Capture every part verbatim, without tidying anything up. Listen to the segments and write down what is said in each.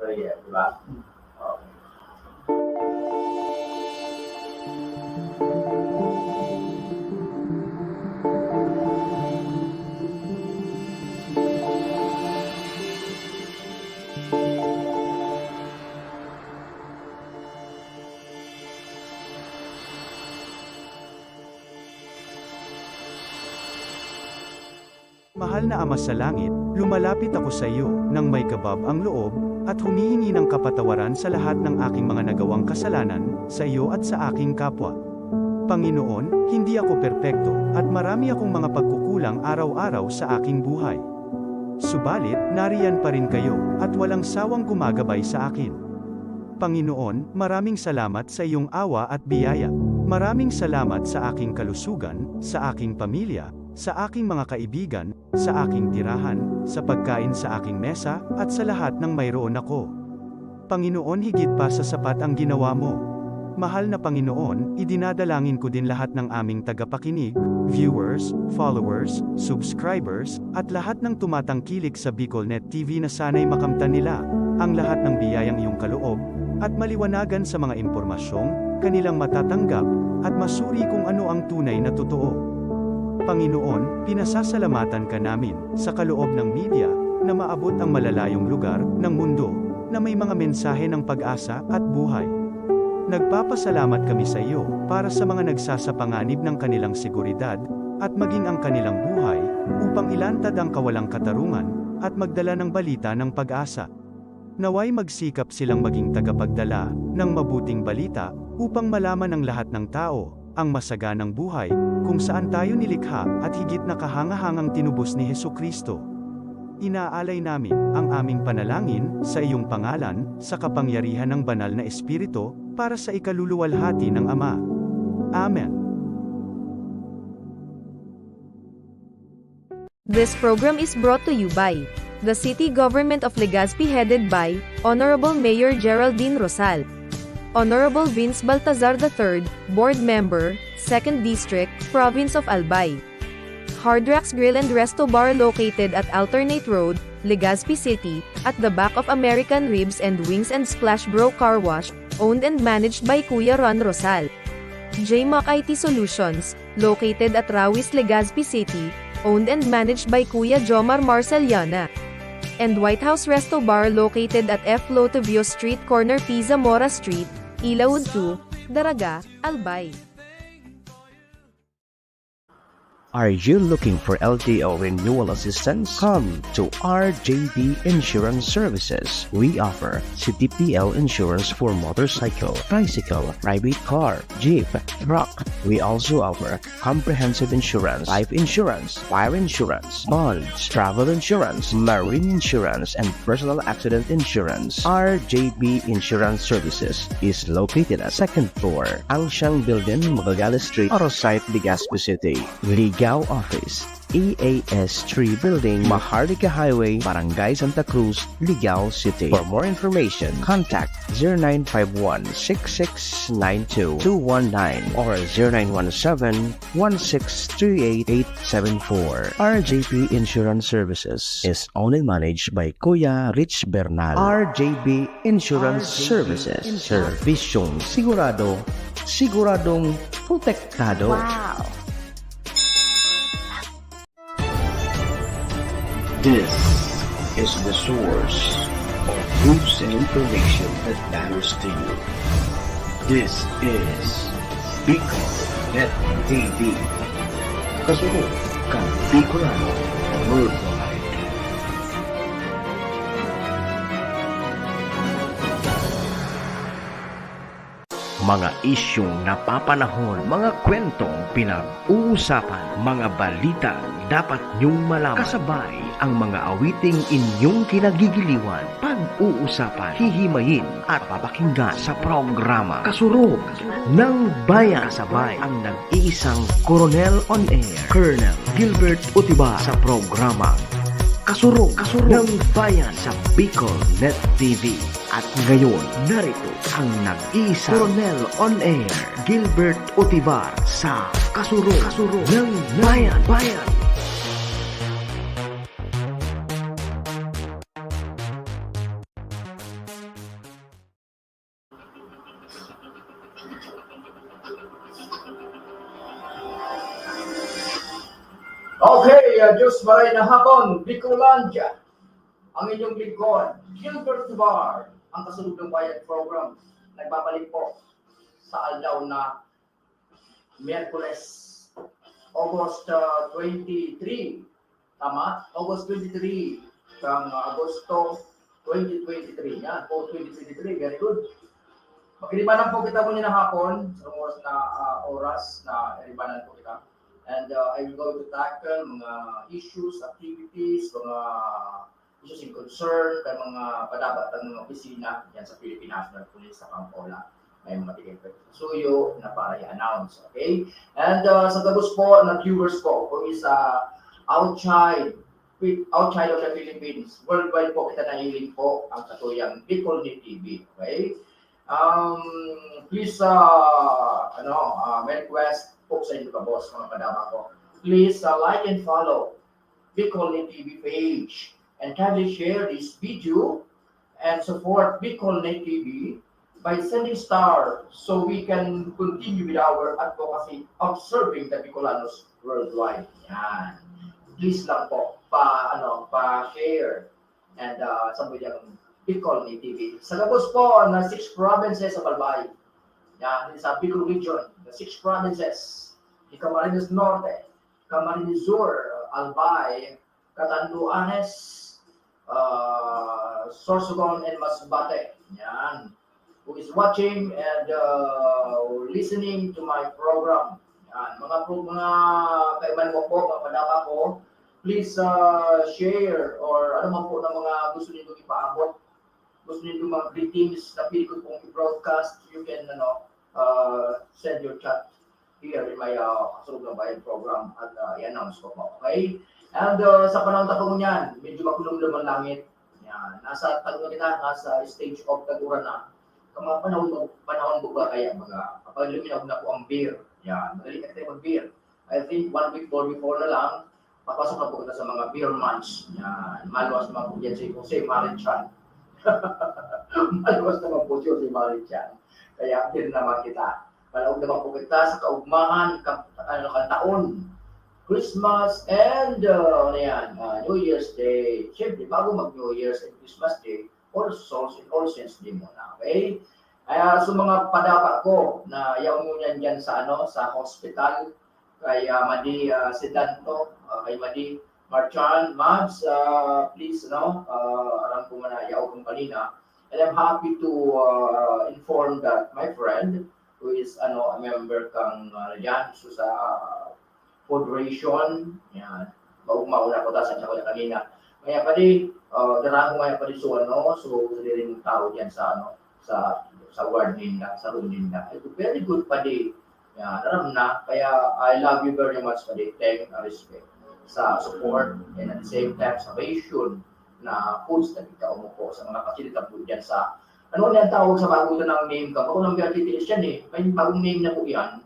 Kaya, di ba? Okay. Mahal na Ama sa Langit, lumalapit ako sa iyo nang may kabab ang loob at humihingi ng kapatawaran sa lahat ng aking mga nagawang kasalanan sa iyo at sa aking kapwa. Panginoon, hindi ako perpekto at marami akong mga pagkukulang araw-araw sa aking buhay. Subalit, nariyan pa rin kayo at walang sawang gumagabay sa akin. Panginoon, maraming salamat sa iyong awa at biyaya. Maraming salamat sa aking kalusugan, sa aking pamilya, sa aking mga kaibigan, sa aking tirahan, sa pagkain sa aking mesa, at sa lahat ng mayroon ako. Panginoon, higit pa sa sapat ang ginawa mo. Mahal na Panginoon, idinadalangin ko din lahat ng aming tagapakinig, viewers, followers, subscribers, at lahat ng tumatangkilik sa BicolNet T V na sana'y makamtan nila ang lahat ng biyayang iyong kaloob at maliwanagan sa mga impormasyong kanilang matatanggap at masuri kung ano ang tunay na totoo. Panginoon, pinasasalamatan ka namin sa kaloob ng media na maabot ang malalayong lugar ng mundo na may mga mensahe ng pag-asa at buhay. Nagpapasalamat kami sa iyo para sa mga nagsasapanganib ng kanilang seguridad at maging ang kanilang buhay upang ilantad ang kawalang katarungan at magdala ng balita ng pag-asa. Naway magsikap silang maging tagapagdala ng mabuting balita upang malaman ng lahat ng tao ang masaganang buhay kung saan tayo nilikha at higit na kahangahangang tinubos ni Jesu-Cristo. Inaalay namin ang aming panalangin sa iyong pangalan, sa kapangyarihan ng Banal na Espiritu, para sa ikaluluwalhati ng Ama. Amen. This program is brought to you by the City Government of Legazpi, headed by Honorable Mayor Geraldine Rosal, Honorable Vince Baltazar the third, Board Member, Second District, Province of Albay. Hard Rocks Grill and Resto Bar, located at Alternate Road, Legazpi City, at the back of American Ribs and Wings and Splash Bro Car Wash, owned and managed by Kuya Ron Rosal. J Mac I T Solutions, located at Rawis, Legazpi City, owned and managed by Kuya Jomar Marceliana. And White House Resto Bar, located at F Lotovio Street, corner P Zamora Street, Ilaud two, Daraga, Albay. Are you looking for L T O renewal assistance? Come to R J B Insurance Services. We offer C T P L insurance for motorcycle, tricycle, private car, jeep, truck. We also offer comprehensive insurance, life insurance, fire insurance, bonds, travel insurance, marine insurance, and personal accident insurance. R J B Insurance Services is located at second floor, Angsiang Building, Magallanes Street, Arosite, Legazpi City. Ligao Office, E A S three Building, Maharlika Highway, Barangay Santa Cruz, Ligao City. For more information, contact zero nine five one, six six nine two, two one nine or zero nine one seven, one six three eight, eight seven four. R J P Insurance Services is owned and managed by Kuya Rich Bernal. R J P Insurance Services. Serbisyong sigurado, siguradong protektado. Wow! This is the source of news and information that matters to you. This is Bicol Net T V. Kasunod kan Bicolano Worldwide. Mga isyung napapanahon, mga kwentong pinag-uusapan, mga balitang dapat niyong malaman. Kasabay ang mga awiting inyong kinagigiliwan, pag-uusapan, hihimayin at papakinggan sa programa Kasurog ng Bayan. Kasabay ang nag-iisang Koronel on Air, Colonel Gilbert Utibar, sa programa Kasurog, Kasurog ng Bayan sa Bicol Net T V. At ngayon, narito ang nag-iisang Koronel on Air, Gilbert Utibar, sa Kasurog, Kasurog ng Bayan. Bayan. Diyos maray na hapon, Bicolandia. Ang inyong lingkod, Gilbert Tubar, ang Kasulog ng Bayan program. Nagbabalik po sa aldaw na Miyerkules, August uh, twenty-three. Tama? August twenty-three, kang uh, Agosto twenty twenty-three. Yan po, twenty twenty-three. Very good. Magiribanan po kita ngunyan na hapon, sa oras na, uh, oras na iribanan po kita. And uh, I will go to tackle mga issues, activities, mga issues in concern, kay mga padapat ang mga opisina yan sa Philippine National Police sa Pampanga. May mga tigil suyo na para i-announce, okay? And uh, sa gabos po na viewers po, kung isa outside outside of the Philippines, worldwide po kita nahiling po ang katuyang Bicol ni T V, okay? Um, please, uh, ano, uh, may request po sa inyo, boss, mga kadama ko. Please uh, like and follow Bicol ni T V page and kindly share this video and support Bicol ni T V by sending star so we can continue with our advocacy of serving the Bicolanos worldwide. Yan. Please lang po, pa, ano, pa-share and uh, sa mga Bicol ni T V. Sa gabos po na six provinces sa Balbay. Yan, sa Bicol region, the six provinces. Di Camarines Norte, Camarines Sur, Albay, Catanduanes, uh, Sorsogon, and Masbate. Yan. Who is watching and uh, listening to my program. Yan. Mga pro, mga kaiman mo po, mga padama ko, please uh, share or ano man po na mga gusto niyo ipaabot. Gusto niyo mga greetings na pili ko pong i-broadcast, you can ano, uh, send your chat here in my uh, Kasulog ng Bayan program at uh, i-announce ko po. Okay? And uh, sa panahon tapong niyan, medyo makulong naman langit. Yan. Nasa tag na kita, nasa stage of tag-uran na. Kaya mga panahon mo, panahon mo ba kaya mga kapag luminaw na po ang beer? Yan. Madali na tayo mag-beer. I think one week, four before na lang, papasok na po kita sa mga beer months. Yan. Maluwas naman po dyan si Jose Marichan. Maluwas naman po si Jose Marichan. Kaya din naman kita. Palaog naman po kita sa kaugmahan, ka, ano, kan taon. Christmas and uh, ano yan, uh, New Year's Day. Siyempre, bago mag New Year's and Christmas Day, All Souls and All Saints Day muna, okay? Kaya sa mga padaba ko na yaon mo niyan dyan sa, ano, sa hospital, kay uh, Madi uh, Sedanto, uh, kay Madi Marchan, Mabs, uh, please, no, uh, aram ko man na yaon kong kanina. And I'm happy to uh, inform that my friend, who is ano, a member kang uh, dyan, so sa food ration, yan. Maugma ko na ko, tas ang sabi kanina. Kaya padi, uh, darang ko kaya padi so ano, so diri mong tao dyan sa ano, sa sa ward ninda, sa room ninda. Ito, very good padi. Yan, aram na. Kaya I love you very much padi. Thank and respect sa support and at the same time sa ration na foods na kita umupo sa mga facility po dyan sa ano na ang tawag sa bago na ng name ka? Bako ng B R T T S yan eh. May bagong name na po yan.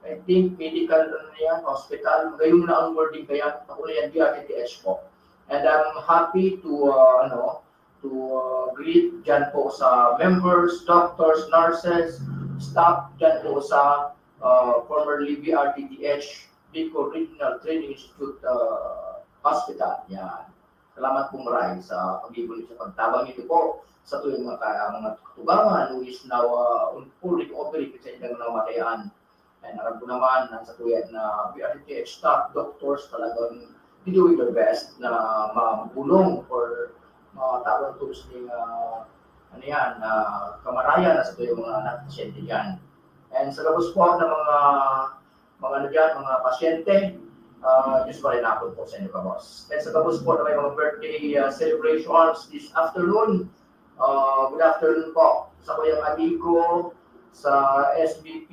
I think medical, ano na yan, hospital. Gayon na ang wording kaya. Ako na yan, B R T T S po. And I'm happy to, uh, ano, to uh, greet dyan po sa members, doctors, nurses, staff dyan po sa uh, formerly B R T T H, Bicol Regional Training Institute uh, Hospital. Yan. Salamat po maray sa pag-ibon sa pagtabang nito po sa tuyong mga, ka- mga katubangan who is now uh, on full recovery sa ilang mga kamayaan. And alam ko naman, ang sa tuya na B R T H staff, doctors, talagang doing their best na mabulong or matawan tools ni uh, ano yan, uh, kamarayan na sa tuyong mga anak pasyente dyan. And sa gabos po ng mga mga ano dyan, mga pasyente, uh, Diyos pa rin ako po sa inyo, kabos. And sa gabos po na may mga birthday uh, celebrations this afternoon, uh, good afternoon po sa kuyang amigo sa S B P.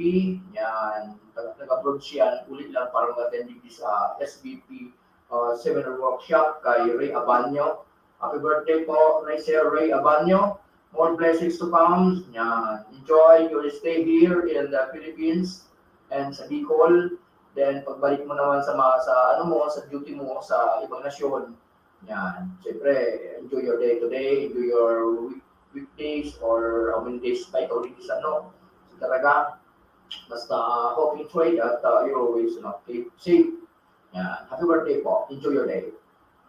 Yan, nag-abroad siya, ulit lang para mag-attend sa S B P uh, seminar workshop kay Ray Abanyo. Happy birthday po, Ray, Sir Ray Abanyo. More blessings to come. Yan. Enjoy your stay here in the Philippines and sa Bicol. Then pagbalik mo naman sa mga sa ano mo, sa duty mo sa ibang nasyon. Yan. Siyempre, enjoy your day today, enjoy your week, weekdays or how many days pa ikaw dito sa ano. So, talaga, basta uh, hope and pray that uh, you always you know, keep safe. Yan. Happy birthday po. Enjoy your day.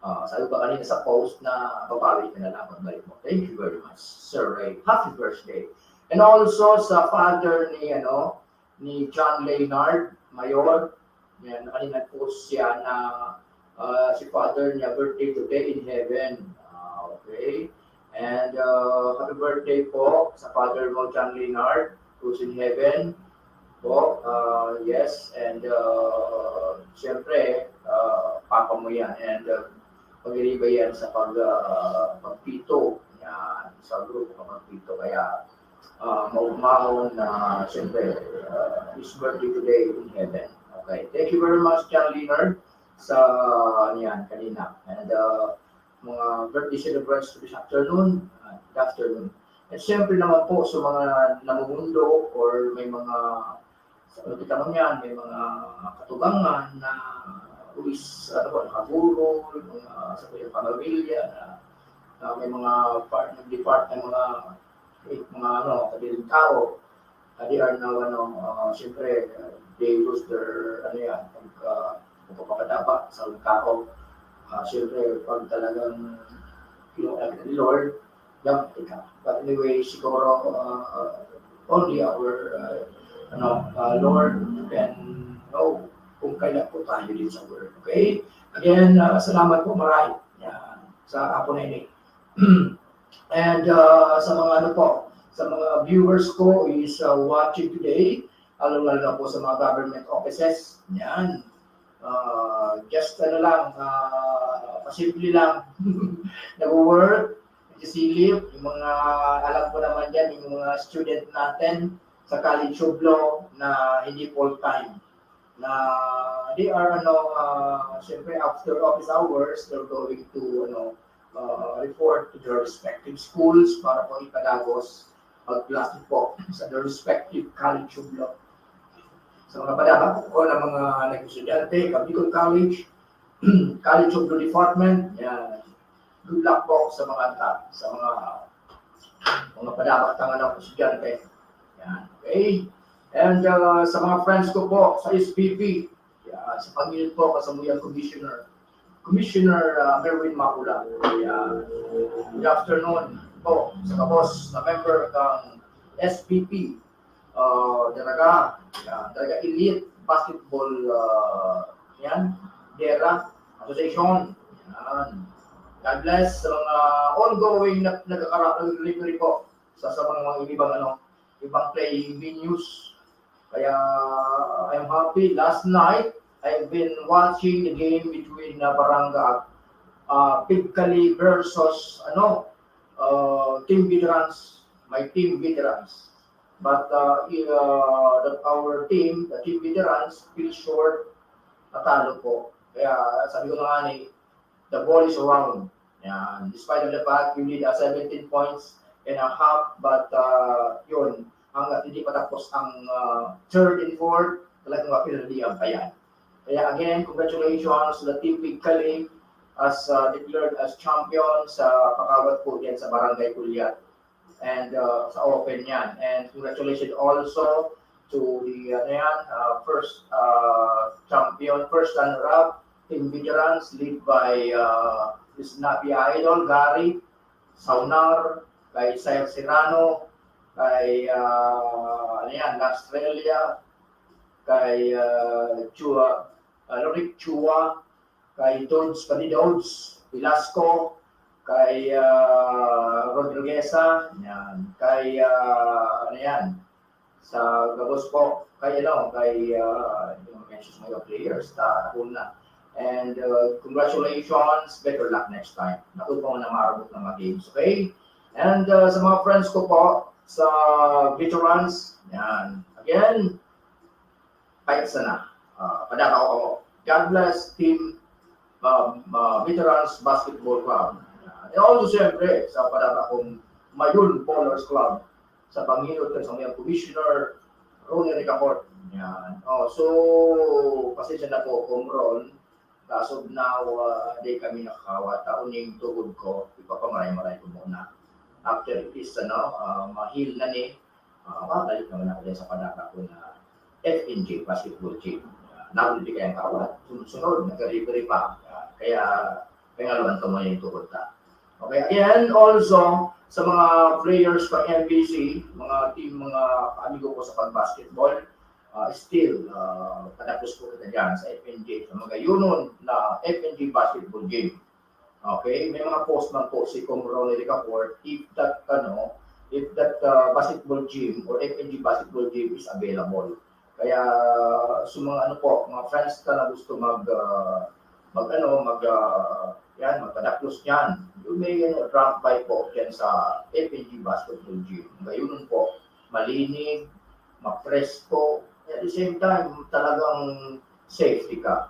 Ah, sabi ko kanina sa post na babalik ka na lang pagbalik mo. Thank you very much, Sir Ray. Happy birthday. And also sa father ni, ano, ni John Leonard Mayor. Yan, kanina nag-post siya na, ah, si father niya birthday today in heaven. Ah, okay. And, ah, happy birthday po sa father mo, John Leonard, who's in heaven po. Ah, yes, and, ah, siyempre, ah, papa mo yan. And, ah, pag-iriba yan sa pag, ah, pagpito. Yan, sa grupo ka pagpito. Kaya, ah, maugmahon na, siyempre, ah, his birthday today in heaven. Okay. Thank you very much, John Leonard, sa, ano yan, kanina. And, ah, mga birthday celebrants this afternoon, ah, good afternoon. At siyempre naman po sa mga namumundo or may mga, sa ano kita mo niyan, may mga katugangan na uwis, ano po, nakagurol, mga sa kanyang pamilya na, na may mga part, nag-depart ng mga, eh, mga ano, kadiring tao. Ah, they are now, ano, ah, siyempre, ah, they lose their, ano yan, pag, ah, pagpapakadapa sa tao. Ah, siyempre, pag talagang kinuha ka ni Lord, yan, ika. But anyway, siguro, ah, only our, ah, ano, ah, Lord can know kung kailan po tayo din sa Word. Okay? Again, ah, salamat po, maray. Yan, sa hapon na ini. And, ah, sa mga ano po, sa mga viewers ko is, ah, watching today, lalong-lalo na po sa mga government offices. Yan. Ah, just ano lang, ah, pasimple lang. Nagwo-work, nagsisilip, yung mga, alam ko naman yan, yung mga student natin sa College of Law na hindi full-time. Na they are, ano, ah, siyempre after office hours, they're going to, ano, ah, report to their respective schools para po ipadagos, mag-class po sa their respective College of Law. Sa mga padaba po ng mga nag-estudyante, Kabicol College, College of Law Department, yan. Good luck po sa mga ta-, sa mga, mga padaba tang, ano, estudyante. Yan, okay? And, ah, sa mga friends ko po sa S P P, yan, sa pamilya po, kasamuyang Commissioner, Commissioner, ah, Merwin Macula. Yan. Good afternoon po sa kabos na member ng S P P. Ah, Daraga, yan, Daraga Elite Basketball, ah, yan, Dera Association. Yan. God bless sa mga ongoing na nagkakara-, nagre-referee po sa, sa mga, mga ibang, ano, ibang playing venues. Kaya, I'm happy. Last night, I've been watching the game between, uh, Barangay, uh, Pigcali versus, ano, uh, Team Veterans. My Team Veterans. But, uh, i-, uh, that our team, the Team Veterans, fell short, natalo po. Kaya sabi ko na nga ni, the ball is round. Yan. Despite of the fact, you need a seventeen points and a half, but, uh, yun, hanggat hindi patapos ang, uh, third and fourth, talagang mapilandian pa yan. Kaya again, congratulations to the Team Pigcali as, uh, declared as champion sa pag-awat po dyan sa Barangay Culiat. And, uh, sa open yan. And congratulations also to the, ano yan, uh, first, uh, champion, first runner-up, Team Veterans, led by, uh, Snappy Idol, Gary Saunar, kay Sir Serrano, kay, uh, ano yan, Lastrella, kay, uh, Chua, uh, Lorik Chua, kay Toads Padidods Velasco, kay, ah, Rodrigueza, yan, kay, ah, ano yan, sa gabos po, kay, ano, kay, ah, yung mention sa mga players, ta, una. And, uh, congratulations, better luck next time. Naku po na maabot ng mga games, okay? And, uh, sa mga friends ko po, sa veterans, yan. Again, kahit sana. Ah, padara ko kamo. God bless Team, um, uh, Veterans Basketball Club. And also, siyempre, sa padara kong Mayun Bowlers Club, sa panginot kan sa mga Commissioner Ronnie Ricafort. Yan. Oh, so, pasensya na po kung ron, as of now, ah, di kami nakakawat. Ako ning tugod ko, ipapamaray-maray ko muna. After it is, ano, ah, ma-heal na ni, ah, mabalik naman ako dyan sa padara ko na F N J basketball team. Napuli kaya ang kawat. Sunod-sunod, nagka-referee pa. Ah, kaya, kaya nga, luwan ka muna yung tuhod ka. Okay, and also, sa mga players ng M B C, mga team, mga amigo ko sa pag-basketball, ah, still, ah, padapos po kita dyan sa F N G, sa magayunon na F N G basketball game. Okay? May mga post man po si Com Ronnie Ricafort, if that, ano, if that, ah, basketball gym or F N G basketball gym is available. Kaya, sa mga ano po, mga friends ka na gusto mag, ah, mag, ano, mag, ah, yan, magpadaklos niyan, you may, ano, drop by po dyan sa F N G basketball gym. Gayunon po, malinig, mapresko, at the same time, talagang safety ka.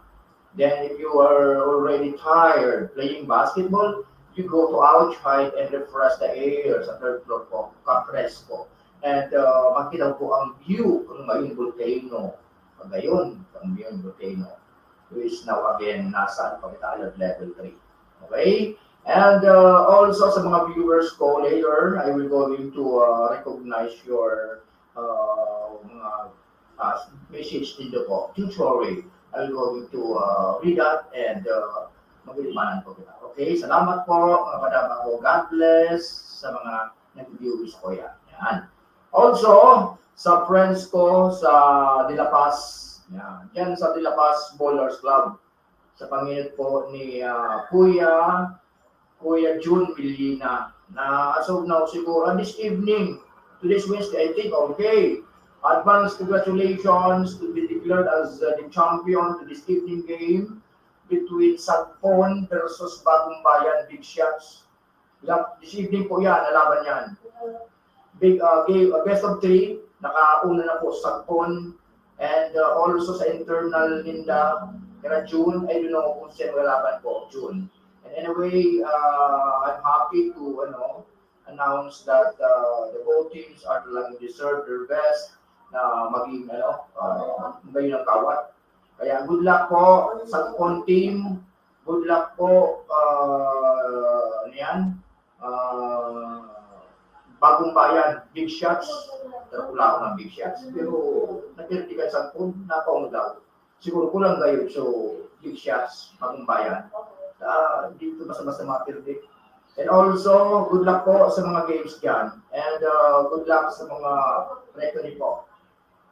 Then, if you are already tired playing basketball, you go to outside and refresh the air sa third floor po, kapresko. And, uh, makita po ang view kung may volcano. Pagayon, ang view volcano. Which now again, nasa ano pa kita, alert level three. Okay? And, uh, also sa mga viewers ko later, I will going to, uh, recognize your, uh, mga, uh, message nindo po. Don't worry. I will going to, uh, read that and, uh, magilimanan po kita. Okay? Salamat po, mga padama ko. God bless sa mga nag-view sa kuya. Yan. Also, sa friends ko sa De La Paz. Yan. Diyan sa De La Paz Bowlers Club. Sa panginot po ni, ah, Kuya, Kuya Jun Milina. Na as of now, siguro, ah, this evening, today's Wednesday, I think, okay. Advance congratulations to be declared as, uh, the champion to this evening game between Sagpon versus Bagong Bayan, Big Shots. Yep, this evening po yan, lalaban yan. Big, uh, game, uh, best of three, nakauna na po Sagpon. And, uh, also sa internal ninda, kaya June, I don't know kung sino maglalaban po, June. And anyway, uh, I'm happy to, ano, announce that, uh, the both teams are talagang deserve their best na maging, ano, uh, magayon ang kawat. Kaya good luck po sa Sagpon team. Good luck po, uh, ano yan? Ah, Bagong Bayan, Big Shots. Pero wala ako ng Big Shots. Pero natirtigan sa Sagpon, napaunod ako. Siguro kulang gayon, so Big Shots, Bagong Bayan. Ah, dito basta-basta mga pirdi. And also, good luck po sa mga games dyan. And, uh, good luck sa mga referee po,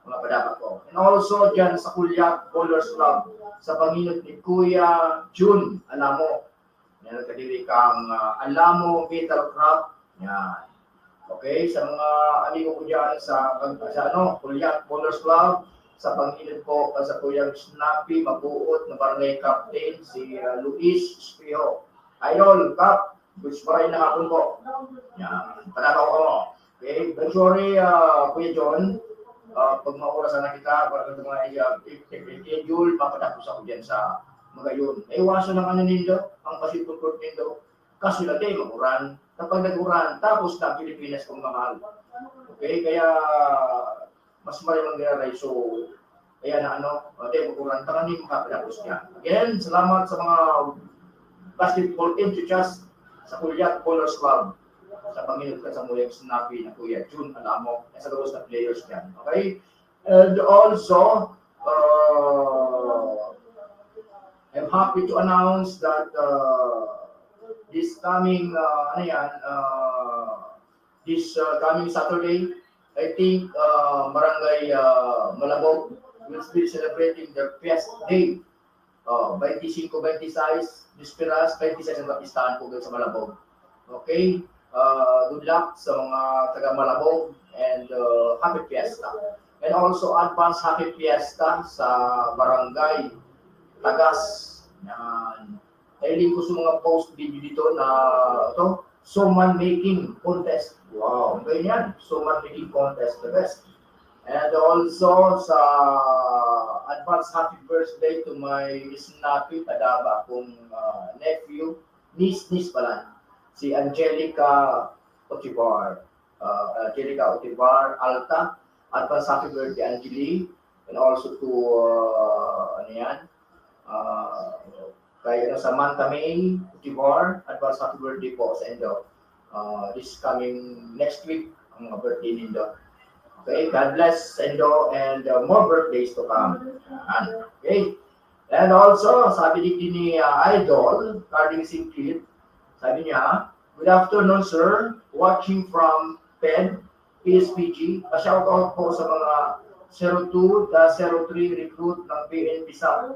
mga padama ko. And also, dyan sa Kulyat Bowlers Club, sa panginot ni Kuya Jun Alamo, na nagkadiri kang, ah, Alamo Metal Craft. Yan. Okay, sa mga amigo ko dyan sa, sa ano, Kulyat Bowlers Club, sa panginot po, ah, sa Kuya Snappy Mabuot na barangay captain, si, ah, Luis Espejo. Idol, Kap, good morning na hapon po. Yan, padama ko mo. Okay, don't worry, ah, Kuya John. Ah, pag maoras na kita, para sa mga, ah, schedule, papatapos ako dyan sa magayon. Iwasan ang ano nindo, ang basketball court nindo. Kaso lagi, mag-uran. Kapag nag-uran, tapos na Pilipinas kung mahal. Okay, kaya mas maraming ginaray. So, ayan na ano, uh, di, mag-uran ka ni makapagapos niya. Again, salamat sa mga basketball enthusiast sa Kulyat Bowlers Club. Sa Panginoon ka sa Muyag Sinabi na Kuya Jun Alamo, sa gabos na players niyan. Okay? And also, uh, I'm happy to announce that, uh, this coming, uh, ano yan, uh, this, uh, coming Saturday, I think, uh, Barangay, uh, Malabog will be celebrating their Fiesta Day. Oh, twenty-five, twenty-six, Bisperas, twenty-six ang kapistahan po sa Malabog. Okay? Uh, good luck sa mga taga Malabog and, uh, happy fiesta. And also advance happy fiesta sa barangay Tagas. Yan. Nahiling ko sa mga post video dito na ito, suman making contest. Wow, ang gayon yan. Suman making contest, the best. And also sa advance happy birthday to my snappy padaba kong, uh, nephew, niece, niece pala, si Angelica Otibar. Uh, Angelica Otibar Alta, advance happy birthday, Angeli. And also to, uh, ano yan, uh, kay ano, Samantha May Otibar, advance happy birthday po sa inyo. Uh, this coming next week, ang mga birthday nindo. Okay, God bless, Endo, and uh, more birthdays to come. Yan. Okay. And also, sabi ni, ni uh, Idol, Carding Singkit, sabi niya, "Good afternoon, sir. Watching from Ped, P S P G. Pa-shout out po sa mga zero two, the zero three recruit ng P N P sa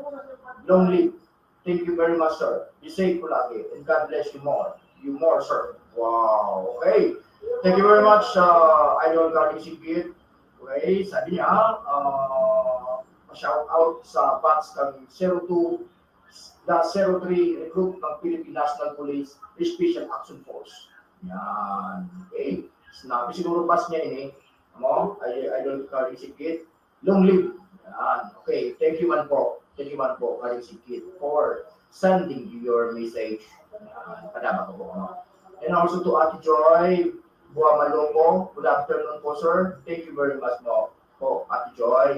Long live. Thank you very much, sir. Be safe po lagi. And God bless you more. You more, sir." Wow. Okay. Thank you very much, uh, Idol Carding Singkit. Okay, sabi niya, uh, shout out sa batch ng zero two, the zero three recruit ng Philippine National Police Special Action Force. Yan. Okay. Snappy siguro pass niya ini. Ano? Ay, Idol Carding Singkit. Long live. Yan. Okay. Thank you man po. Thank you man po, Carding Singkit, for sending your message. Yan. Padama ko po. Ano? And also to Ate Joy Buamalopo. Good afternoon po, sir. Thank you very much po, po Ate Joy.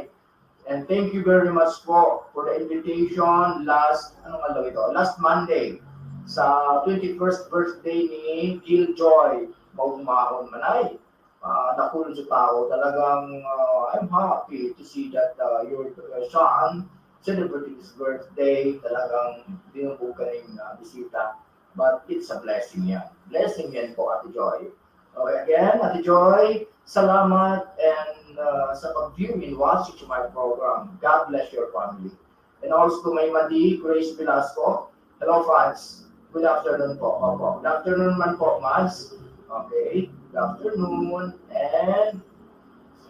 And thank you very much po for the invitation last, anong araw ito? Last Monday, sa twenty-first birthday ni Jill Joy Maugmahon Manay. Uh, nakulong sa tao. Talagang, uh, I'm happy to see that uh, your uh, son celebrating his birthday. Talagang binubukan yung uh, bisita. But it's a blessing yan. Blessing yan po, Ate Joy. Okay, again, Ate Joy, salamat and uh, sa pag-view and watching to my program. God bless your family. And also to my Madi, Grace Velasco. Hello, fans. Good afternoon po. Opo. Good afternoon man po, Mads. Okay. Good afternoon. And,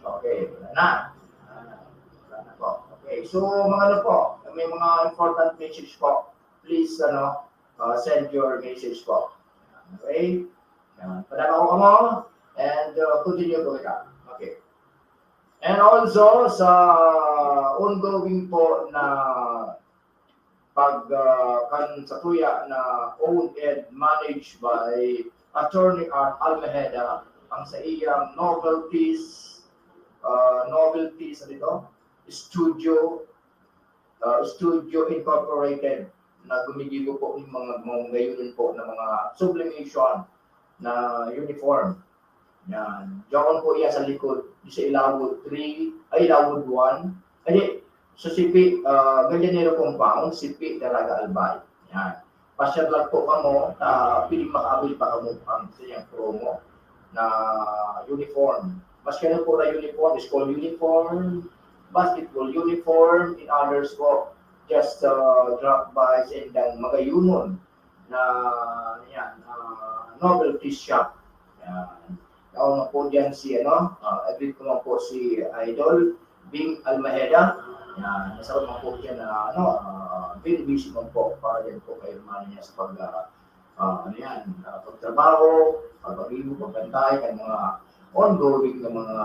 okay, wala na. Ah, wala na po. Okay. So, mga ano po, may mga important message po. Please, ano, uh, send your message po. Okay? Yan. Padama ko kamo. And uh, continue po kita. Okay. And also, sa ongoing po na pag uh, kan sa tuya na owned and managed by Attorney Art Almejeda, ang sa iyang Novelties, uh, Novelties, ano ito? Studio, uh, Studio Incorporated na gumigibo po ng mga, mga gayunin po na mga sublimation na uniform. Yan. Diyan po iya sa likod, sa Ilawod three, ay, Ilawod one. Ay, di, sa C P, uh, Gallinero Compound, C P Daraga Albay. Yan. Pasyal lang po kamo, uh, pwedeng makaabot pa kamo ang sa iyang promo na uniform. Mas kaya po na uniform, school uniform, basketball uniform, in others po, just uh, drop by sa indang magayunon na, yan, uh, novelty shop. Yan. Ako na po dyan si, ano, uh, every ko po si Idol Bing Almejeda. Yan. Masarap man po dyan na, ano, uh, very busy man po para dyan po kay hermano niya sa pag, uh, uh, ano yan, uh, pagtrabaho, pag-ibo, pagbantay, ang mga ongoing na mga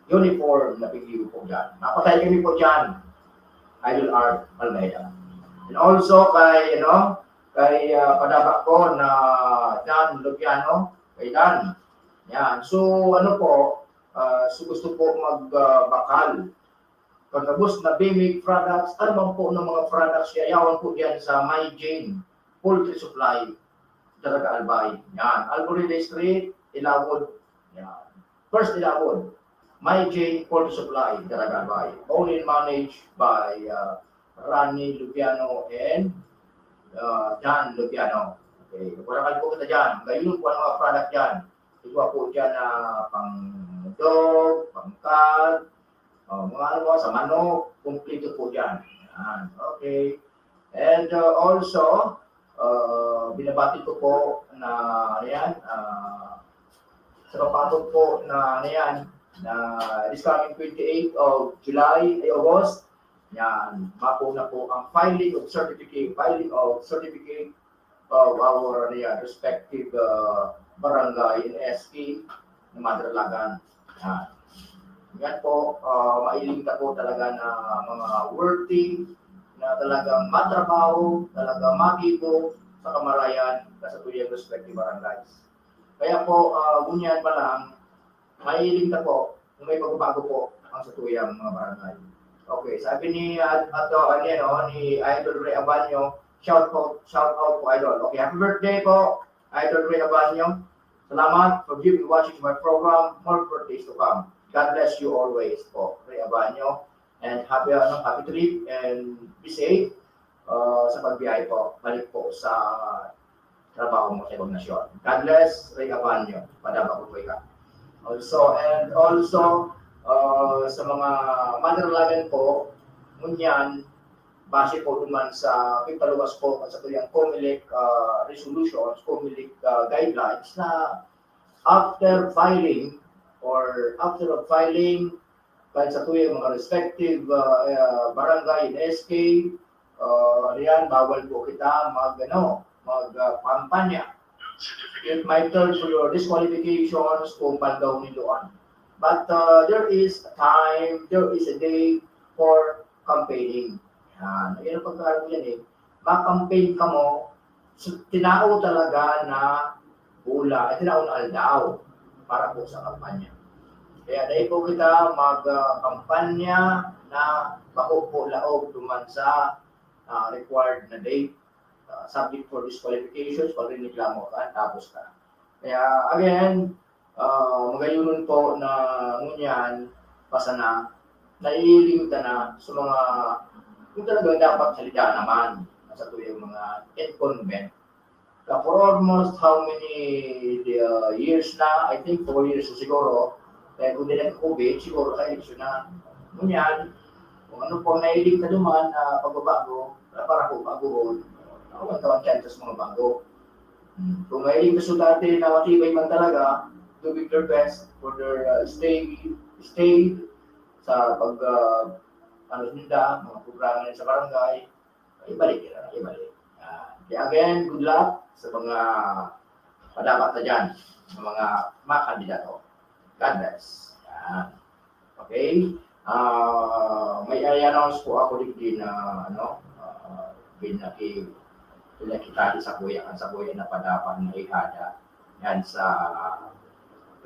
uniform na pigyo po dyan. Napatay kami po dyan, Idol Art Almeida. And also kay, ano, kay uh, padaba ko na Dan Luciano, kay Dan. Yan. So, ano po, uh, so gusto po magbakal. Uh, Pagkabos na Bimig products, ano man po ng mga products, yayawan po dyan sa My Jane Poultry Supply, Daraga Albay. Yan. Alburida Street, Ilawod. Yan. First Ilawod. My Jane Poultry Supply, Daraga Albay. Owned and managed by uh, Rani Lubiano and uh, Dan Lubiano. Okay. Warakal po kita dyan. Ngayon po ang mga product dyan. Igwa po dyan na pang dog, pang cat, oh, mga ano po, sa manok, kumpleto po dyan. Yan. Okay. And uh, also, uh, binabati ko po na, ano yan, uh, sa papatong po na, ano yan, na this coming twenty-eighth of July, ay August, yan, mako na po ang filing of certificate, filing of certificate of our, ano yan, respective uh, barangay and S P na Madralagan. Yan. Yan po, uh, mailing ka po talaga na mga worthy na talagang matrabaho, talaga makibo sa kamarayan na sa tuyang respective barangays. Kaya po, uh, ngunyan pa lang, mailing ka po kung may bago-bago po ang sa tuyang mga barangay. Okay, sabi ni at uh, ano, ni Idol Ray Abanyo, shout out, shout out po, Idol. Okay, happy birthday po, Idol Ray Abanyo. Salamat for giving watching my program. More birthdays to come. God bless you always po, Ray Abanyo. And happy, ano, happy trip and be safe, uh, sa pagbiyahe po, balik po sa trabaho mo sa ibang nasyon. God bless, Ray Abanyo. Padama ko po ikaw. Also, and also, uh, sa mga maniralagan po, ngunyan, base po naman sa pagpaluwas po at sa kanyang Comelec, uh, resolutions, Comelec, uh, guidelines na after filing or after of filing, kahit sa tuyang mga respective, uh, uh, barangay and S K, uh, riyan, bawal po kita mag, ano, mag, uh, kampanya. It might turn to your disqualifications kung paldaw nindo an. But, uh, there is a time, there is a day for campaigning. Yan. Yan ang pagkakaroon yan eh. Ma-campaign ka mo, so, tinao talaga na bola, ay tinao na aldaw para po sa kampanya. Kaya dai po kita mag, ah, kampanya na bako po laog duman sa, ah, required na date, ah, subject for disqualifications, pag rinreklamo ka, tapos ka. Kaya again, ah, magayonon po na ngunyan, pa sana, naiiling ta na sa mga, yung talagang dapat salita naman, sa tuyang mga incumbent. Ka for almost how many, uh, years na, I think four years na siguro, kaya kung di nag-COVID, siguro sa eleksyon na. Ngunyan, kung ano po ang nailing ka duman na pagbabago, para, para po baguhon, ako ang tawag dyan sa mga bago. Hmm. Kung nailing ka sa dati na matibay man talaga, doing their best for their, uh, stay, stay sa pag, uh, ano nila, mga programa nila sa barangay, ibalik nila, ibalik. Ah, kaya again, good luck sa mga padapat na dyan, sa mga, mga kandidato. God bless. Yan. Okay? Ah, may i-announce po ako digdi na, ano, ah, pinaki-, pinakita sa kuya, ang sa kuya na padapat na ihada. Yan sa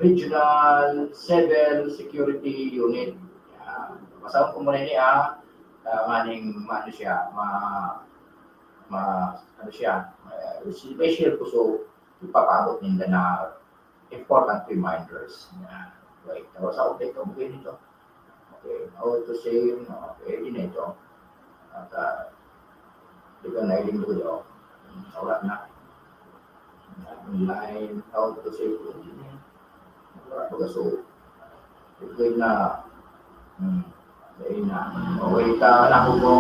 Regional Civil Security Unit. Yan. Basahon ko muna ini, ah. Ah, maning, maano siya, ma-, ma-, ano siya, eh, special ko, so, ipapaabot ninda na important reminders. Yan. Wait, tapos sa update ko, okay nito. Okay, auto save, okay, din ito. At, ah, di ba nailing ko yun? Wala na. Online, auto save ko din eh. Wala ko so. Okay na. Hmm. Okay na. Okay, ta, na ko po.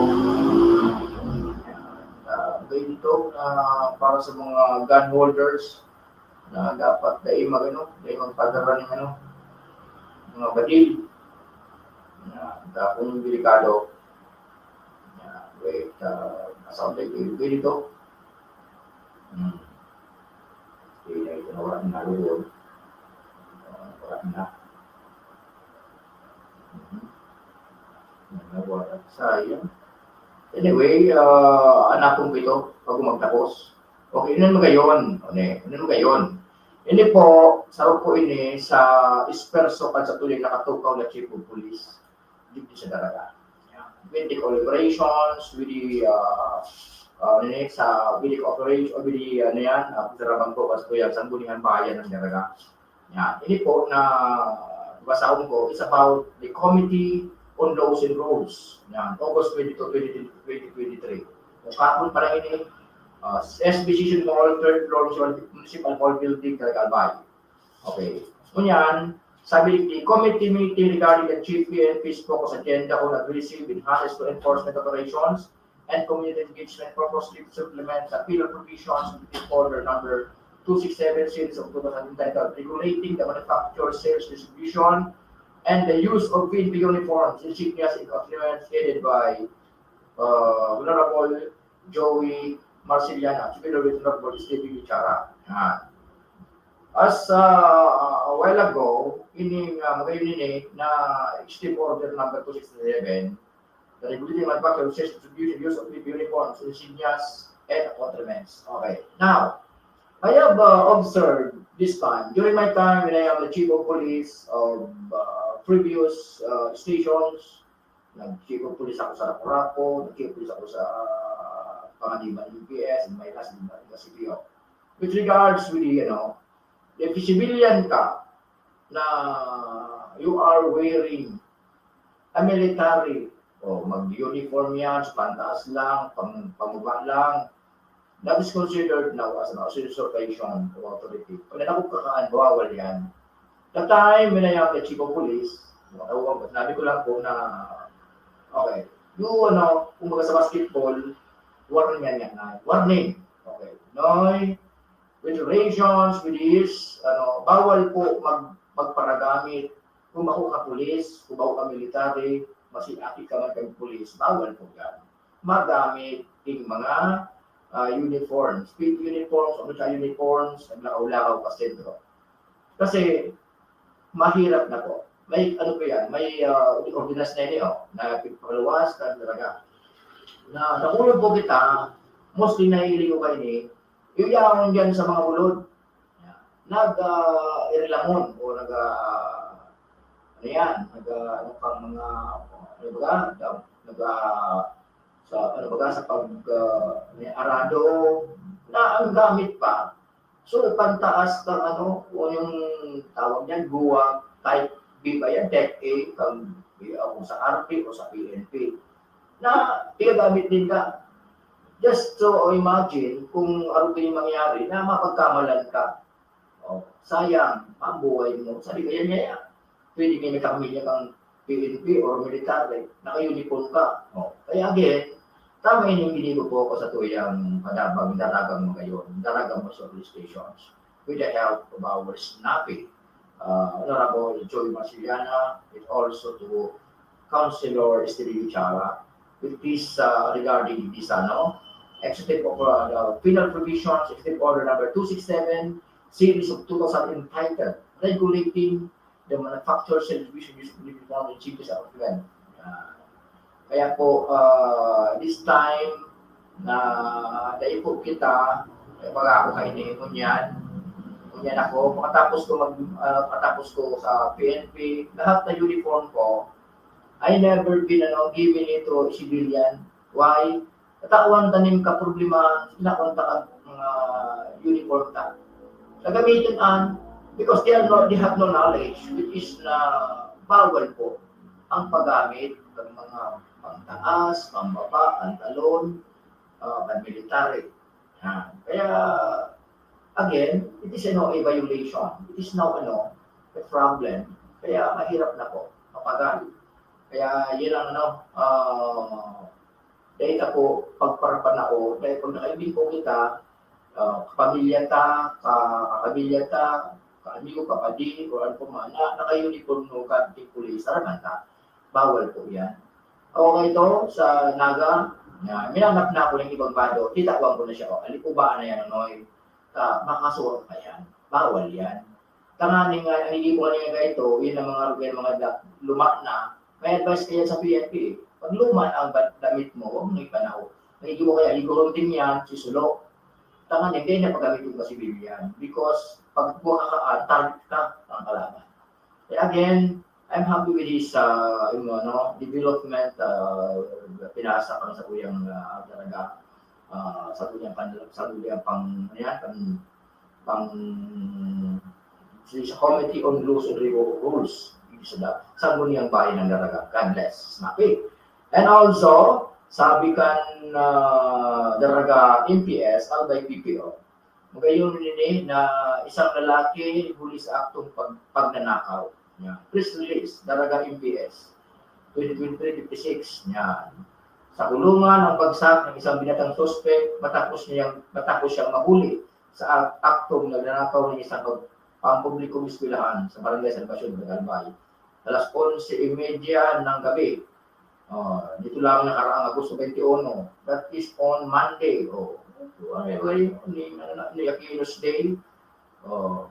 Ah, okay, dito, ah, para sa mga gun holders, na dapat dai mag-, ano, dai magpadara ning, ano, mga badil. Na, tapos delikado. Na, wait, ah, nasa update ko, pwede to. Hmm. Pwede na ito, nawala na, nawala na. Hmm. Nawala, sayang. Anyway, ah, hanapon ko ito bago magtapos. Okay, inon magayon. Ano, inon magayon. Ini po, saro po ini sa Esperso, kan sa tuloy nakatukaw na Chief of Police dito sa Daraga. Yan. With the collaborations, with the, ah, ah, ano ni, sa, with the cooperation, with the, ano yan, ah, Pagdarabang po, kasi po yan, Sangguniang Bayan ng Daraga. Yan. Ini po na basahon ko, it's about the Committee on Laws and Rules. Yan. August twenty-two, twenty, twenty twenty-three. Kung kahapon pa lang ini, ah, S B C City Hall, third floor, Municipal Hall Building, Daraga, Albay. Okay. Ngunyan, sabi ni committee meeting regarding the G P N P's focus agenda on aggressive enhanced law enforcement operations and community engagement purposely to supplement the pillar provisions of the order number two six seven series of two thousand entitled Regulating the Manufacture, Sales, Distribution, and the Use of P N P Uniforms, Insignias, and Accoutrements, headed by, uh, Honorable Joey Marciliana, together with Honorable Stevie Bichara. Yan. As, uh, a while ago, ini nga, magayon ini na Executive Order number two sixty-seven, the regulating manufacture, sales, distribution, use of uniforms, insignias, and accoutrements. Okay. Now, I have, uh, observed this time, during my time when I am the chief of police of, uh, previous, uh, stations, nag-chief of police ako sa Rapu-Rapu, nag-chief of police ako sa Panganiban M P S, and my last in the C P O. With regards with the, you know, if civilian ka na you are wearing a military, o mag-uniform yan, sa pantaas lang, pang, pamaba lang, that is considered now as an usurpation of authority. Pag nanakop ka kaan, bawal yan. That time, when I am the chief of police, matawag, sinabi ko lang po na, okay, you, ano, kumbaga sa basketball, warning yan yan, warning. Okay, Noy, with relations, with this, ano, bawal po mag, magparagamit. Kung bako ka pulis, kung bako ka military, masiakit ka man kang pulis, bawal po yan. Magamit yung mga uh, uniforms, fit uniforms, o sa uniforms, naglakaw-lakaw pa sentro. Kasi, mahirap na po. May, ano po yan, may uh, ordinance na yun, oh, na pagpaluwas, talaga. Na, nakulog po kita, mostly naiili ko kayo ni, yung yaon dyan sa mga bulod. Nag, uh, irilamon o nag, uh, ano yan, nag, uh, ano pang mga, ano ba, nag, uh, sa, ano ba, sa pag, uh, may arado, na ang gamit pa. So, pantaas kang ano, o yung tawag niyan, guwa, type B ba yan, type A, kang, o sa R P o sa P N P. Na, tigagamit din ka. Just so imagine kung ano din mangyari na mapagkamalan ka. Oh, sayang, ang buhay mo. Sabi ko, yan nga yan. Pwede may nakapamilya kang P N P or military, naka-uniform ka. Oh, kaya again, tama yun yung ginibo po ako sa tuyang padabang daragang mo ngayon, daragang mo sa police stations with the help of our snappy uh, Honorable Joy Marciliana, and also to Councilor Estelio Chara, with this uh, regarding this ano, executive of uh, the penal provisions, executive order number two six seven, series of two thousand entitled regulating the manufacture, sale, distribution, use of liquid powder, changes of event. Uh, kaya po, uh, this time, na dai po kita, eh, baga ako kayo ni ngunyan. Ngunyan ako, pagkatapos ko mag, uh, pagkatapos ko sa P N P, lahat na uniform ko, I never been ano, given it to civilian. Why? Katawan tanim ka problema, inakonta ka mga uniform ta. Gagamitin an, because they are not, they have no knowledge, which is na bawal po ang paggamit ng mga pangtaas, pambaba, pantalon, uh, military. Yan. Kaya, again, it is ano, a violation. It is now ano, a problem. Kaya mahirap na po, mapagal. Kaya yun ang ano, uh, dahil ako, pagparapanao, dahil pag nakaibig po kita, uh, kapamilya ta, ka, kapamilya ta, kaamigo, kapadi, o ano pa man, na naka-uniform no, kanting pulis, araman ta. Bawal po yan. Ako kayo ito, sa Naga, na, minanap na ako ng ibang bado, titawan ko na siya, o, alikuba na yan, Noy. Ah, makasuot pa yan. Bawal yan. Tanganing nga, ang iipuhan niya nga ito, yun ang mga, yung mga da, luma na, may advice kaya sa P N P, pag luma ang ba- damit mo, huwag mo ipanaw. May iiwan kaya, igurunting yan, sisulo. Tanganing, kaya niya paggamit yung civilian. Because, pag buha ka, ah, target ka, ang kalaban. Kaya again, I'm happy with this, uh, yung, ano, development, uh, pinasa kang sa kuyang, uh, talaga, uh, sa kuyang pan-, sa kuyang pang, ano yan, pang, pang, sa Committee on Laws and Regu-, Rules, sa, sa kuyang bayan ng Daraga. God bless. Snappy. And also, sabi kan, uh, Daraga M P S, Albay P P O, magayon nini na isang lalaki huli sa aktong pag-, pagnanakaw. Yeah. Press release, Daraga M P S, twenty twenty-three fifty-six. Yan. Sa kulungan ang bagsak ng isang binatang suspek matapos niyang, matapos siyang mahuli sa ak-, aktong nagnanakaw ng isang pag-, pampublikong eskwelahan sa Barangay Salvacion, Albay. Alas onse y media ng gabi. Oh, dito lang nakaraang Agosto twenty-one. That is on Monday. Oh, ano yun? Ni, ano na, ni Aquinos Day. Oh,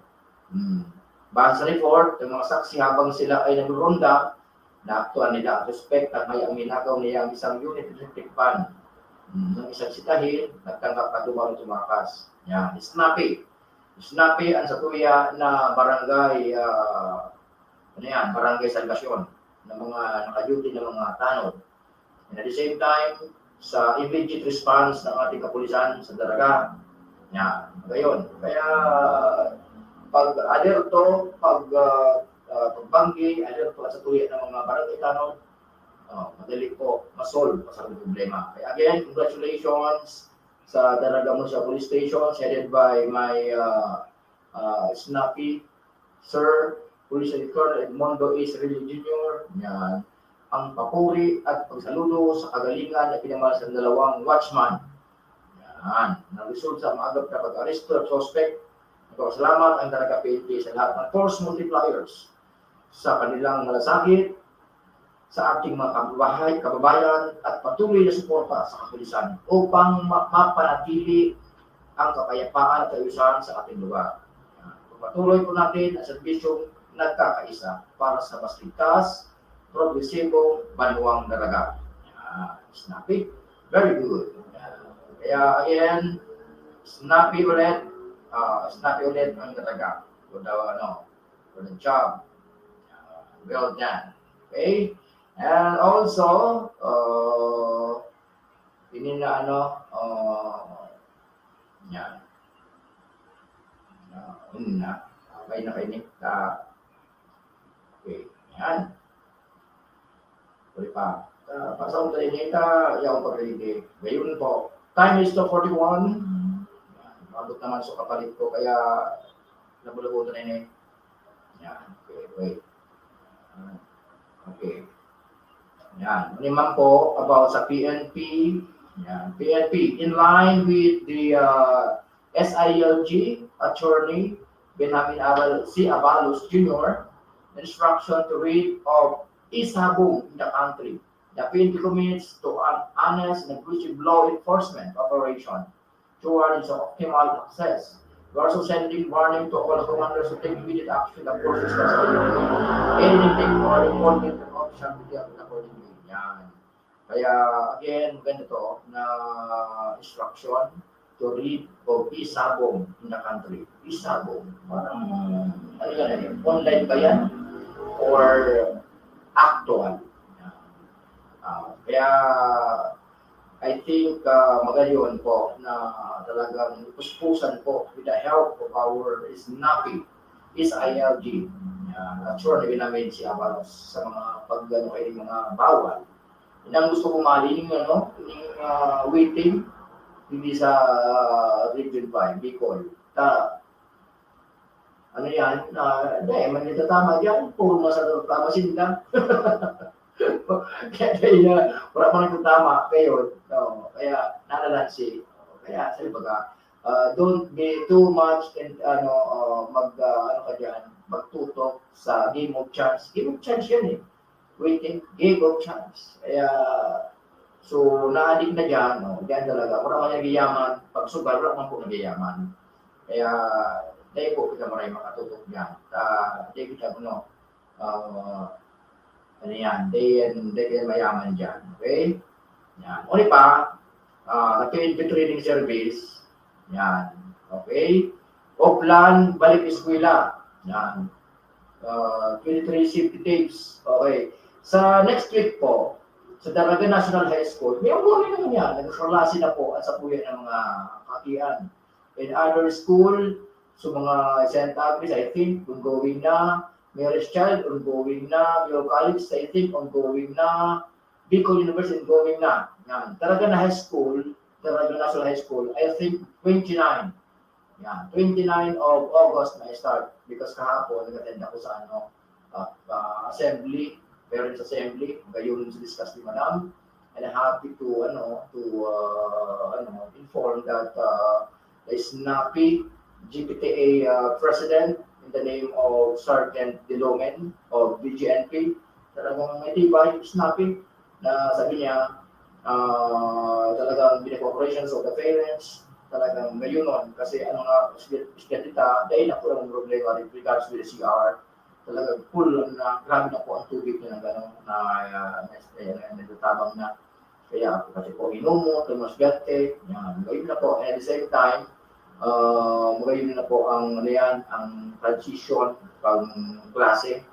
hmm. Base sa report, yung mga saksi habang sila ay nagruronda, naaktuhan nila ang suspek at may ang minakaw niya ang isang unit electric fan. Hmm, ng isang sitahin, nagtanggap at dumaw tumakas. Yan, snappy. Snappy ang satuya na barangay, ah, ano yan, barangay Salvacion, ng mga naka-duty ng mga tanod. And at the same time, sa immediate response ng ating kapulisan sa Daraga. Yan, gayon. Kaya, pag-alerto, pag, ah, ah, pag Banggi, ayun po sa tuya ng mga barangay tanod, oh, madali po masolve ang sarong problema. Kaya again, congratulations sa Daraga Municipal Police Station, headed by my uh, uh, snappy Sir Police Colonel Edmondo A. Cirillo Junior. Yan. Ang papuri at pagsaludo sa kagalingan na pinamahal sa dalawang watchman. Yan. Nagresulta sa maagap na pag-aresto ng suspect. Nagpapasalamat ang Daraga P N P sa lahat ng force multipliers sa kanilang malasakit sa ating mga kababahay, kababayan at patuloy na suporta sa kapulisan upang ma- mapanatili ang kapayapaan at kaayusan sa ating lugar. Pagpatuloy po natin ang serbisyong nagkakaisa para sa mas ligtas, progresibo, banwang Daraga. Yan. Snappy. Very good. Yan. Kaya again, snappy ulit. Ah, snappy ulit ang Daraga. Kung daw ano, for the job. Uh, well done. Okay? And also, uh, ini na ano, uh, yan. Uh, yun na. Okay na kayo ni. Uh, okay. Yan. Sorry pa. Uh, pasok tayo nito. Yaw pa rin. Ngayon po. Time is two forty-one. Yan. Umabot naman sa kapalit ko. Kaya nabulabutan na yun eh. Yan. Okay, wait. Ah, okay. Yan. Ano naman po about sa P N P? Yan. P N P, in line with the uh, S I L G, Attorney Benjamin Abal, C. Abalos Junior, instruction to rid of isabong in the country. The P N P commits to an honest and aggressive law enforcement operation towards optimal access. We are also sending warning to all commanders to take immediate action against persons that anything or reporting to official media accordingly. Yan. Kaya, again, maganda to na instruction to rid of isabong in the country. Isabong. Parang, ano yan, eh, online ba yan? Or actual? Yan. Ah, kaya, I think, ah, magayon po na talagang puspusan po with the help of our snappy, S I L G. Yan. At sure na ginamit si Abalos sa mga pag-, ano, kayo, mga bawal. Yan ang gusto ko mali, yung ano, yung, ah, waiting, hindi sa, ah, Region five, Bicol. Ta-, ano yan? Ah, hindi, man nagtatama dyan. Puro mga sa tama sinda. Kaya, kaya, wala man nagtatama kayo. No? Kaya, nalalansi. Kaya, sa baga, ah, don't be too much and, ano, ah, mag, ah, ano ka dyan, magtutok sa game of chance. Game of chance yan eh. Waiting, game of chance. Kaya, so, naadik na dyan, no? Dyan talaga. Wala man nagyayaman. Pag sugal, wala man po nagyayaman. Kaya, dahil po kita maray makatutok dyan. Ah, dahil kita, ano, ah, ano yan, dahil yan, dahil yan mayaman dyan. Okay? Yan. Uli pa, ah, na P N P training service. Yan. Okay? Oplan, balik eskwela. Yan. Ah, twenty-three safety tapes. Okay. Sa next week po, sa Daraga National High School, may ongoing naman yan. Nagkaklase na po at sa puya ng mga kakian. In other school, sa mga Saint Agnes, I think, ongoing na. Mary's Child, ongoing na. Mayo College, I think, ongoing na. Bicol University, ongoing na. Yan. Daraga na High School, Daraga National High School, I think, twenty-nine. Yan. Twenty-nine of August na start. Because kahapon, nag-attend ako sa ano, uh, uh, assembly, parents assembly, gayon sa discuss ni Madam. And I'm happy to, ano, to, uh, ano, inform that, uh, the snappy G P T A, uh, President, in the name of Sergeant Dilomen of B G N P, talagang may tibay, snappy, na sabi niya, ah, talagang bine-cooperation sa the parents, talagang gayunon, kasi ang mga estudyante ta, dahil na po ang problema with regards with the C R, talagang full na, grabe na po ang tubig na nag-ano, na, ah, na, na, na, nagtatabang na. Kaya ako kasi po inumo, tumas gante, yan, gayon na po. And at the same time, ah, magayon na po ang, ano yan, ang transition, pag klase.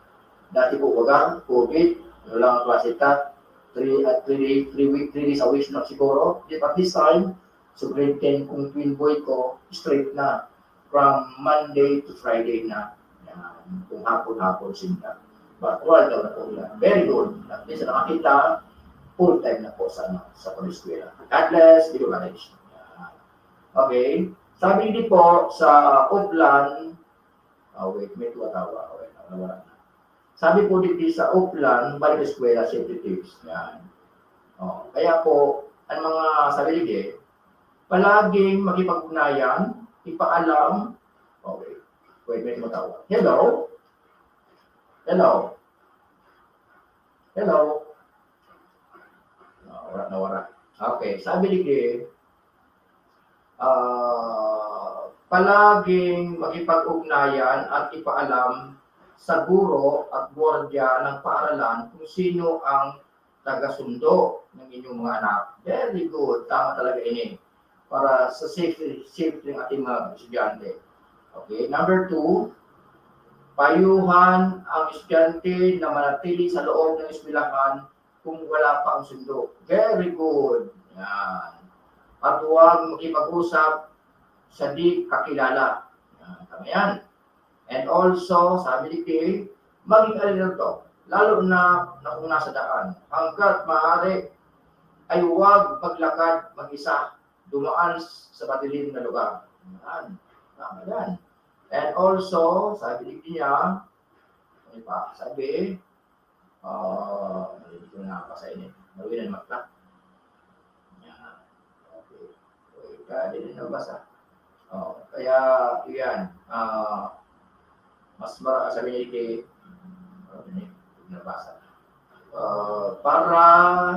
Dati po, baga, COVID, ano lang ang klase ta, three, at three day, three week, three days a week na siguro. Di, but this time, so grade ten kong twin boy ko, straight na. From Monday to Friday na. Yan, kung hapon-hapon sinda. Virtual daw na po yan. Very good. At least nakakita, full time na po sa, ano, sa pag-eskwela. God bless, give you knowledge. Okay. Sabi din po sa Oplan, oh, wait, may tumatawa. Okay, nawala na. Sabi po dito sa Oplan, balik eskwela, safety tips. Yan. Oh, kaya po, ang mga sabi dito, palaging makipag-ugnayan, ipaalam. Okay. Wait, may tumatawa. Hello? Hello? Hello? Nawara, nawara. Okay, sabi ni Gay, ah, palaging makipag-ugnayan at ipaalam sa guro at gwardiya ng paaralan kung sino ang taga-sundo ng inyong mga anak. Very good. Tama talaga ini. Para sa safety, safety ng ating mga estudyante. Okay. Number two, payuhan ang estudyante na manatili sa loob ng eskwelahan kung wala pa ang sundo. Very good. Yan. At huwag makipag-usap sa di kakilala. Yan. Tama yan. And also, sabi ni Kay, maging alerto, lalo na, na kung nasa daan. Hanggat maaari, ay huwag maglakad mag-isa, dumaan sa madilim na lugar. Yan. Tama yan. And also, sabi ni Kay niya, ano pa? Sabi, ah, hindi ko na nabasa ini. Nawin ang mata. Yan. Okay. Okay, kaya di rin nabasa. Oh, kaya, yan. Ah, mas mara-, sabi ni Kay, ano ni, nabasa. Ah, para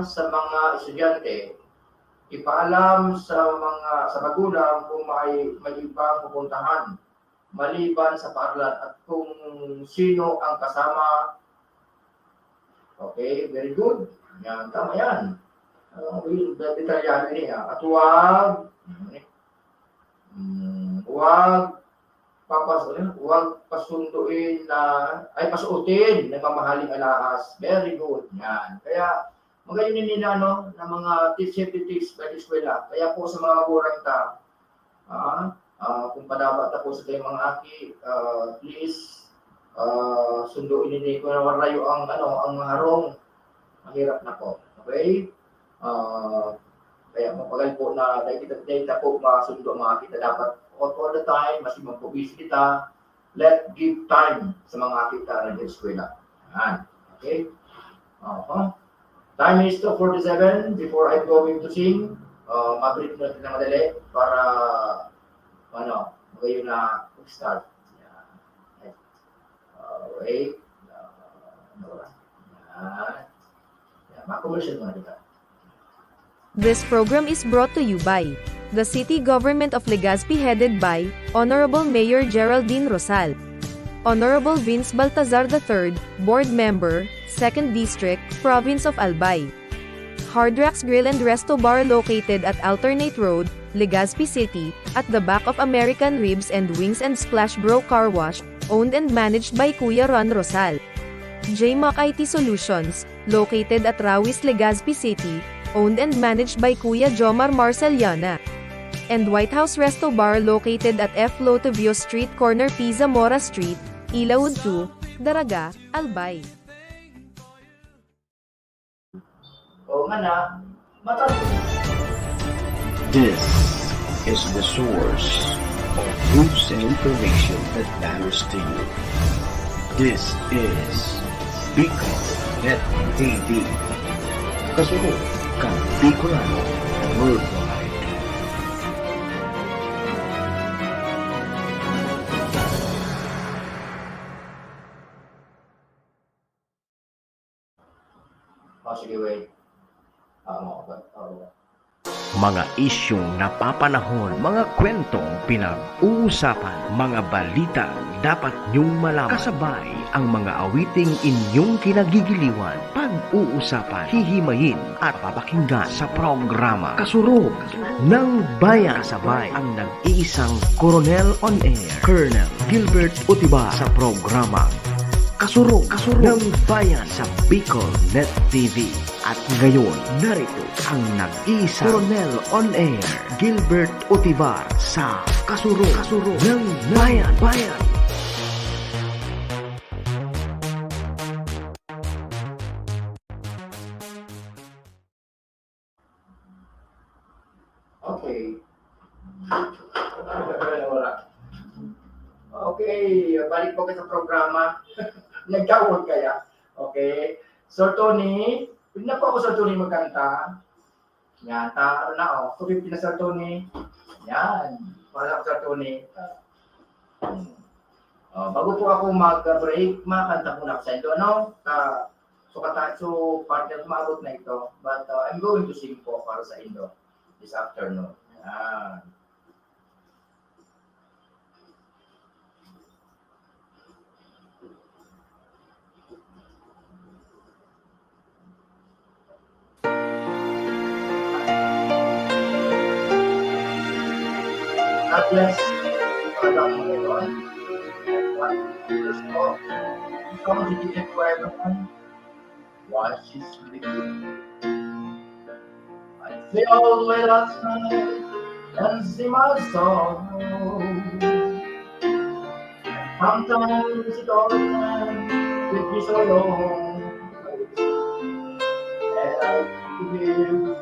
sa mga estudyante, ipaalam sa mga, sa magulang kung may, may ibang pupuntahan maliban sa paaralan at kung sino ang kasama. Okay, very good. Yan, tama yan. Ah, well, detalyado ini, ah. At huwag, mm, huwag papas-, huwag pasunduin na, ay, pasuotin na mamahaling alahas. Very good. Yan. Kaya, magayon ini na, no, na mga tips, safety tips by the eskwela. Kaya po sa mga magulang ta, ah, ah, kung padaba ta po sa kayong mga aki, ah, please, ah, sunduin ninyo. Kung marayo ang, ano, ang mga harong, mahirap na po. Okay? Ah, kaya mapagal po na dahil kita, dahil kita po masundo ang mga aki ta dapat all, all the time, mas man po busy kita, let give time sa mga aki ta na eskwela. Yan. Okay? Aha. Time is two forty-seven. Before I go into sing, uh, mag-greet muna kita madali para, ano, magayon na mag-start. Yan. Alright. Uh, ano ba? Yan. Yan. Mag-commercial muna kita. This program is brought to you by the City Government of Legazpi, headed by Honorable Mayor Geraldine Rosal. Honorable Vince Baltazar the third, Board Member, Second District, Province of Albay. Hard Rocks Grill and Resto Bar located at Alternate Road, Legazpi City, at the back of American Ribs and Wings and Splash Bro Car Wash, owned and managed by Kuya Ron Rosal. J Mac I T Solutions, located at Rawis, Legazpi City, owned and managed by Kuya Jomar Marceliana. And White House Resto Bar located at F Lotovio Street, corner P Zamora Street, Ilaud two, Daraga, Albay. O nga na, mata- This is the source of news and information that matters to you. This is Bicol Net T V. Kasunod kan Bicolano Worldwide. O, sige, wait. Ah, mo, oh, Mga isyung napapanahon, mga kwentong pinag-uusapan, mga balitang dapat nyong malaman. Kasabay ang mga awiting inyong kinagigiliwan, pag-uusapan, hihimayin at papakinggan sa programa Kasurog ng Bayan. Kasabay ang nag-iisang Koronel on Air, Colonel Gilbert Utibar sa programa Kasurog, Kasurog ng Bayan sa Bicol Net T V. At ngayon, narito ang nag-iisa Koronel on Air, Gilbert Utibar sa Kasurog, Kasurog ng Bayan. Bayan. Okay, balik po kita sa programa. Nagkawag kaya? Okay. Sir Tony, pwede na po ako, Sir Tony, magkanta. Yan, ta, na, oh. Two fifty na, Sir Tony. Yan. Para sa Sir Tony. Hmm. Oh, bago po ako mag-break, makanta muna ako sa Indo, ano? Ta, so, kata, so, partner, umabot na ito. But uh, I'm going to sing po para sa Indo this afternoon. Yan. God bless. Ito lang po ngayon. One, two, three, four. Ito ang bibigyan ko ngayon. While she's sleeping, I feel with us and sing my song. Sometimes it all time with me so long. And I feel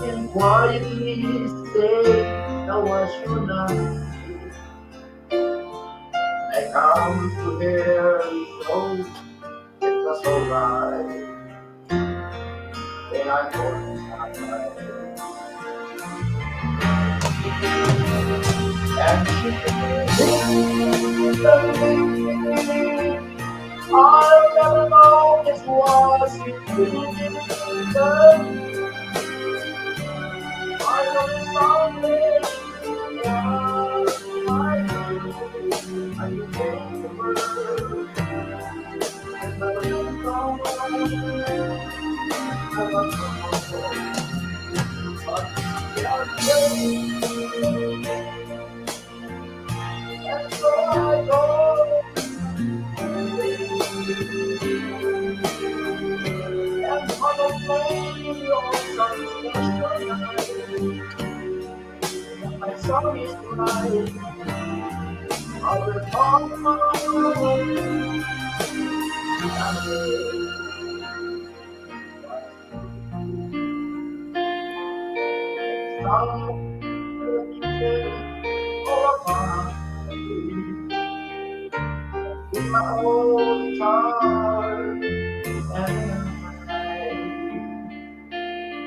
And quietly say, "Now I should not." I come to hear so it was alright. Then I go inside. And she I never know this was it. I was something.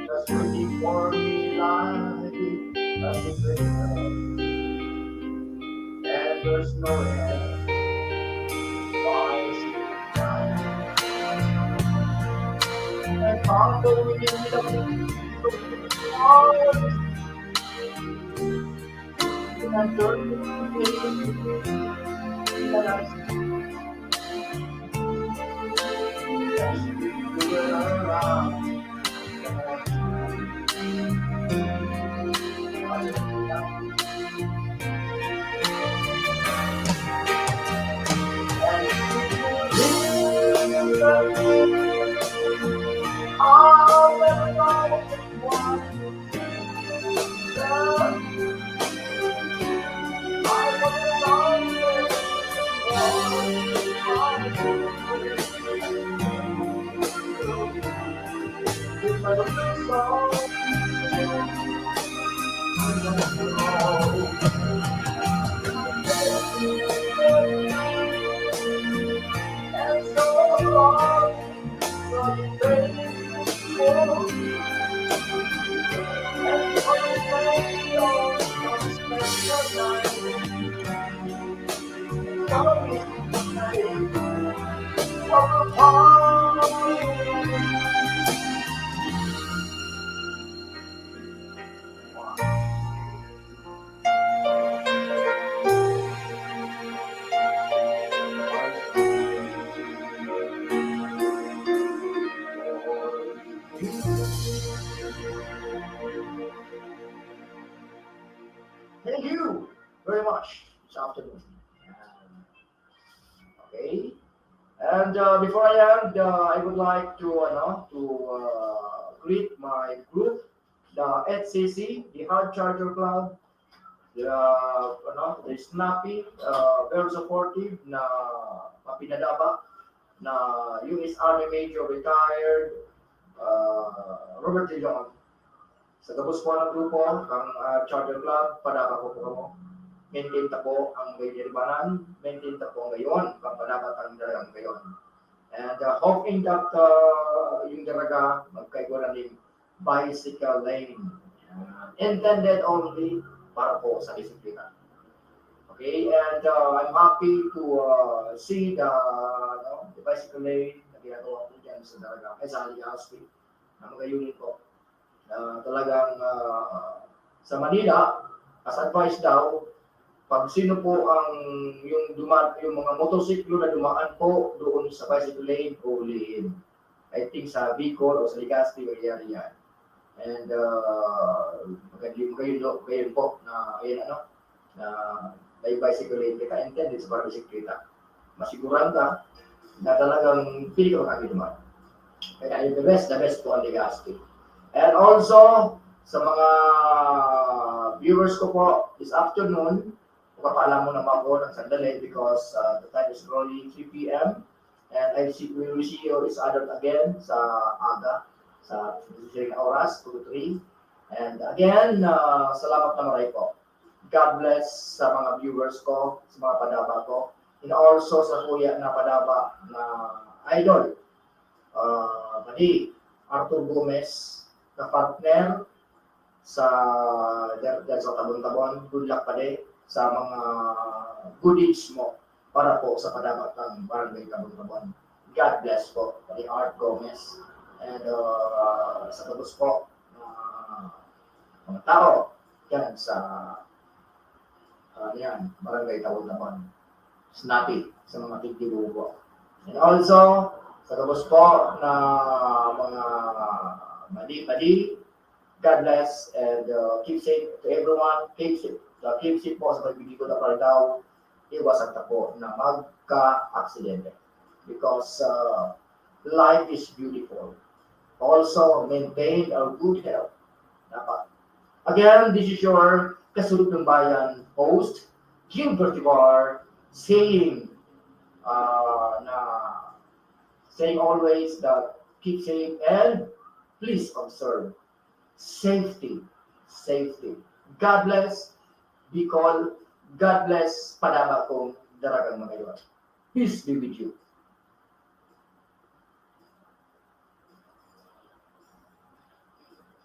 Just waiting for me like a secret. And there's no end. Why is it time? And found the way of the Thank you very much. This afternoon. Okay. And uh, before I end, uh, I would like to, uh, no, to uh, greet my group, the H C C, the Hard Charger Club, uh, ano, the snappy, uh, very supportive na mapinadaba na U S Army Major retired, uh, Robert De Leon. Sa gabos po ng grupo, ang, uh, Charter Club, padaba ko po kamo. Maintain ta po ang gayon, maintain ta po ang gayon, kang padaba tang daragang gayon. And, uh, hoping that, uh, yung daraga, magkaigwa na ning bicycle lane. Intended only para po sa bisikleta. Okay, and, uh, I'm happy to, uh, see the, no, the bicycle lane na ginagawa po dyan sa daraga, ay, sa Legazpi. Na magayunin po. Na talagang, uh, sa Manila, as advice daw, pag sino po ang yung duma-, yung mga motosiklo na dumaan po doon sa bicycle lane, ulihin. I think sa Bicol o sa Legazpi, mangyayari yan. And, uh, maganda yung, gayon, gayon po na, ayun, ano, na may bicycle lane ka, intended sa para bisikleta. Masiguran ka na talagang pili ka makakita naman. Kaya yung the best, the best po ang Legazpi. And also, sa mga viewers ko po, this afternoon, magpapaalam muna ako ng sandali because, uh, the time is already three p.m. And I see, we will see you each other again sa aga, sa susunod na oras, two to three. And again, uh, salamat na maray po. God bless sa mga viewers ko, sa mga padaba ko. And also sa kuya na padaba na idol, uh, Madi, Arthur Gomez, na partner sa, dyan, dyan sa Tabon-Tabon. Good luck, Padi, sa mga good deeds mo para po sa padaba ng Barangay Tabon-Tabon. God bless po, Padi Art Gomez. And, uh, sa gabos po, uh, mga tao dyan sa, uh, yan, Barangay Tabon-Tabon. Snappy sa mga tigdibubo. And also, sa gabos po na mga Madi-Madi, God bless and, uh, keep safe to everyone. Keep safe. Uh, keep safe po sa pagbibigay ko ng Pardao. Iwasan ta po na magka-aksidente. Because, uh, life is beautiful. Also, maintain our good health. Dapat. Again, this is your Kasulog ng Bayan host, Gilbert Ibar, saying, uh, na, saying always that keep safe and please observe safety. Safety. God bless Bicol. God bless Padaba kong Daragang Magayon. Peace be with you.